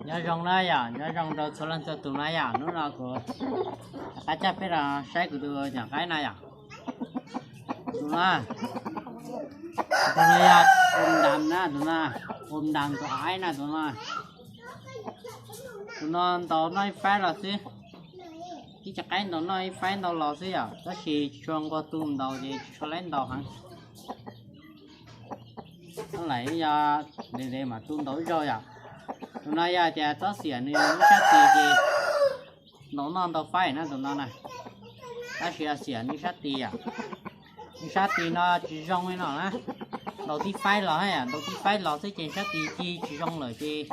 Nyob zoo na yom, nyob zoo rau txhua leej txhua tus na yom. Hnub no kuv rov qab coj peb los saib kuv tus nyuam qaib no yom. Tus no, tus no yog ua ntas na, tus no ua ntas tus aib na tus no. Tus no ntaus noj ib faib los xwb. Ib co qaib ntaus noj ib faib ntau los xwb yom, tab sis tsis tshua nquag tu ntaus ces tsis tshua laib ntaus heev. Tab sis yog ntev ntev mam tu ntaus ib zaug yom. Tus no yog tias txhob xiam nws ib sab tis ces ntaus noj ntau faib na tus no na. Tab sis yog xiam nws ib sab tis yom, nws sab tis no tsis zoo li no na. Ntaus tib faib los, ntaus tib faib los xwb ces sab tis ci tsis zoo lawm ces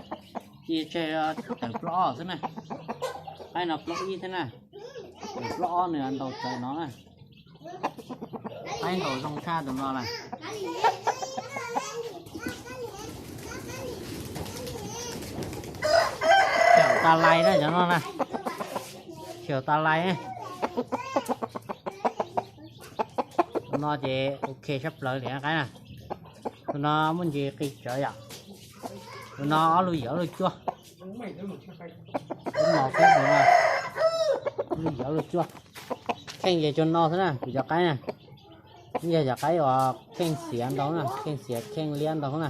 cia tseg tawm plaub ob xwb na. Qaib no plaub ib thiab na, tawm plaub ob nws ntaus txawv no na. Qaib ntaus zoo tshaj tus no na. Xyaum tas lais na cov no na, xyaum tas lais. Tus no ces ok sab plaws li qaib na. Tus no muaj ntsis qis tsawv yom. Tus no ob lub yim ob lub cuaj, ib mos xwb tus no, ob lub yim ob lub cuaj. Kheej ces tsuas no xwb na kuv cov qaib na. Yog cov qaib uas kheej xiav ntau na, kheej xiav kheej liab ntau na.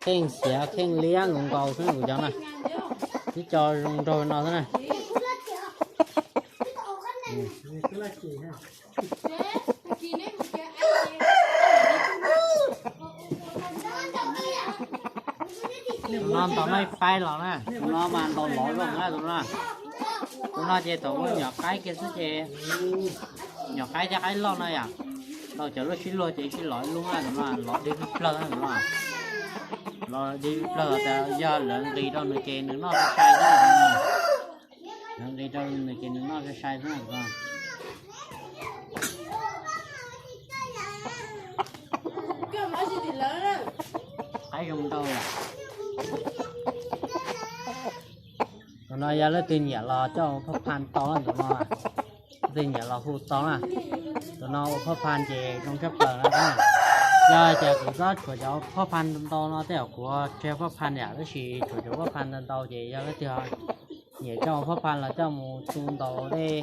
Kheej xiav kheej liab nkaus nkaus xwb na kuv cov na. Ib co zoo nraug no xwb na. Tus no ntaus noj ib faib los na, tus no mas ntaus lov zoo na tus no. Tus no ces thaum ua nyuam qaib kiag xwb ces, nyuam qaib thiab qaib loj no yom, ntaus cov lub sib luag ces sib lov ib lub na tus no, lov dig plig plawg na tus no. Lov dig plig plawg tas yog lawv nqis rau nws ces nws noj sai sai xwb na. Lawv nqis rau nws ces nws noj sai sai xwb na tus no. Qaib zoo nraug. Tus no yog leej twg nyiam los coj ua phaj phan tau na tus no. Leej twg nyiam los hu tau na. Tus no ua phaj phan ces zoo tshaj plaws na. Yog tias kuv txob tshuav cov phaj phan ntau ntau no tej zaum kuv tseg phaj phan yom, tab sis tshuav cov phaj phan ntau ntau ces yog leej twg nyiam coj ua phaj phan los coj mus tu ntaus dej,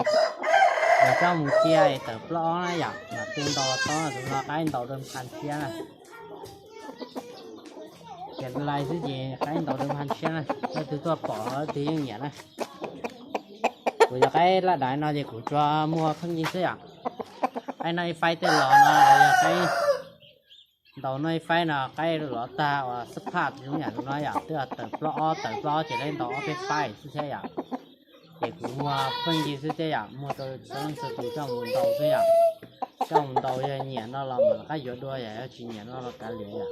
los coj mus cia es tawm plaub ob na yom, mam tu ntaus tau na tus no qaib ntaus dawb phan tshiab na. Ces lais xwb ces qaib ntaus dawb phan tshiab na, leej twg tuaj pom leej twg yeej nyiam na. Kuv cov qaib laj daiv no ces kuv tsuas muag pheej yig xwb yom. Qaib noj ib faib tej los no los yog qaib ntaus noj ib faib no qaib lov tag uas xab phaj zoo yam tus no yom, twb tawm plaub ob, tawm plaub ob ces lawv ntaus ob peb faib xwb thiab yom. Ces kuv muag pheej yig xwb thiab yom, muag rau txhua leej txhua tus coj mus ntaus xwb yom. Coj mus ntaus yog nyiam no los mam rov qab yuav dua yom, yog tsis nyiam no los kav liam yom.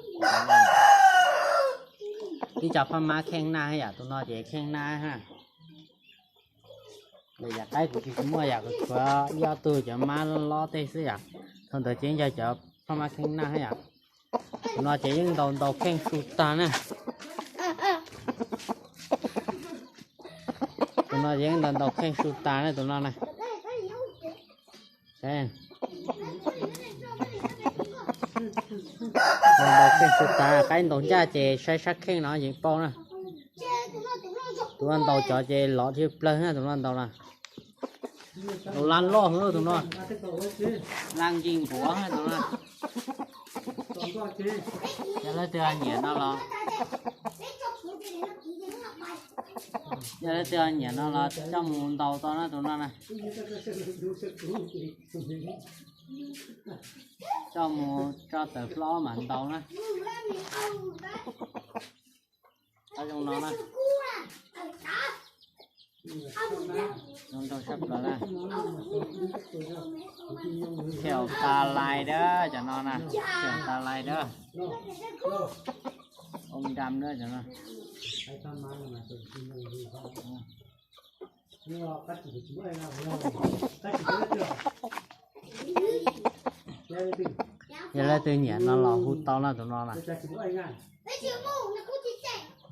Ib co phaj mab kheej naj yom, tus no ces kheej naj ha. Yam qaib kuv tsis muaj yom, kuv tshuav ib ob tug cov mab lob tej xwb yom. Thaum ntawd ces yog cov phaj mab kheej naj yom. Tus no ces yeej ntaus ntaus kheej su tag na. Tus no yeej ntaus ntaus kheej su tag na tus no na. Ntaus kheej su tag, qaib ntaus ncaj ces saib sab kheej no yeej paub na. Tus no ntaus cov ces lov dhia plawg na tus no ntaus na. Ntaus laj loj tus no. Laj nkig nquav tus no. Yog leej twg nyiam no los, yog leej twg nyiam no los coj mus ntaus tau na tus no na. Coj mus tso tawm plaub mam ntaus na. Zoo no na. Zoo nraug sab plaws na. Xyaum tas lais dab cov no na. Xyaum tas lais dab. Ua nram dab cov no. Yog leej twg nyiam no los hu tau na tus no na.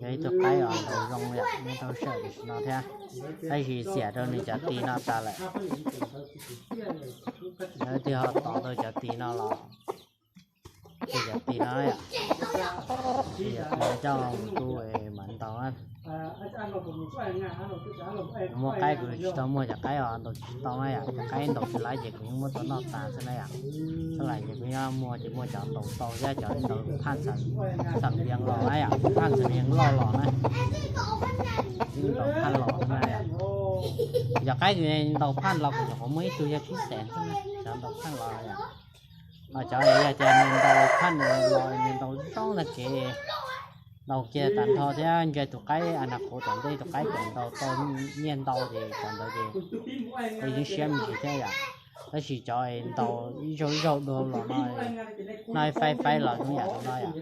Yog ib tug qaib uas ntaus zoo yom, nws tau sawm tam sim no thiab, tab sis xiam rau nws cov tis no tas lawm. Yog leej twg ho tov tau cov tis no los, cov tis no yom, ces yog kuv coj mus tu mam ntaus na. Muaj qaib kuv tsis tau muag cov qaib uas ntaus tsis tau na yom, cov qaib ntaus tsis laib ces kuv yeej muab tau noj tas xwb na yom. Xab laim ces kuv nyob muag ces muaj cov ntaus tau thiab cov ntaus phaj xam vias los na yom, phaj xam vias loj los na, ntaus phaj los na yom. Cov qaib ntaus phaj los kuv nyuam qhuav muaj ib tug yog tsib xees xwb na, cov ntaus phaj los yom. Ho cov yog tias nws ntaus phaj nws los nws ntaus zoo tag kev, ntaus kiag tag nrho thiab ntsia tus qaib a na qhuv tom ntej tus qaib kom ntaus tau nyiaj ntau ces cov ntawd ces yeej siab me ntsis thiab yom. Tab sis cov ntaus ib zaug ib zaug dua los no, noj faib faib los zoo yam tus no yom,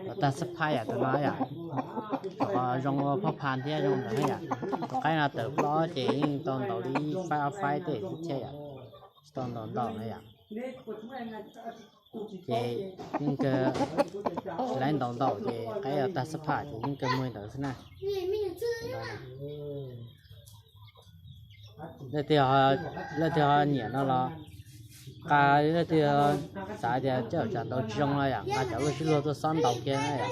los tag xab phaj yam tus no yom. Qhov zoo ua phaj phan thiab zoo ntawd yom. Tus qaib no tawm plaub ces yeej tau ntaus li ib faib ob faib tej xwb thiab yom, tsis tau ntaus ntau na yom. Ces yeej kawg, tsis laib ntaus ntau ces qaib tag xab phaj ces yeej kawg muag ntawd xwb na. Leej twg, leej twg ho nyiam no los, nqa, leej twg xav tias coj tsam ntaus tsis zoo no yom, nqa cov luaj sib luag tuaj xob ntaus kiag na yom.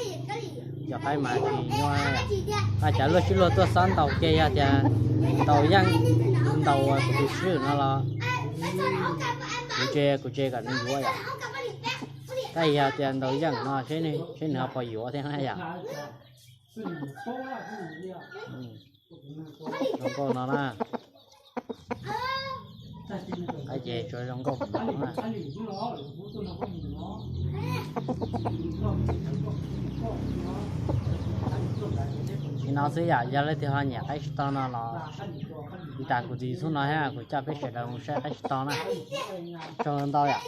Cov qaib mas tsis nyuaj, nqa cov luaj sib luag tuaj xob ntaus kiag, yog tias ntaus yeej ntaus uas kuv tus sib hwm no los kuv tse, kuv tse kom nws yuav yom. Tab sis yog tias ntaus yeej no seb nws ho puas yuav thiab na yom. Zoo nkauj no na. Qaib ces tsuas zoo nkauj no na. Li no xwb yom, yog leej twg ho nyiam qaib tsis tau no los, tas kuv tus YouTube no thiab kuv coj peb sawv daws mus saib qaib tsis tau na. Tsaug ntau yom.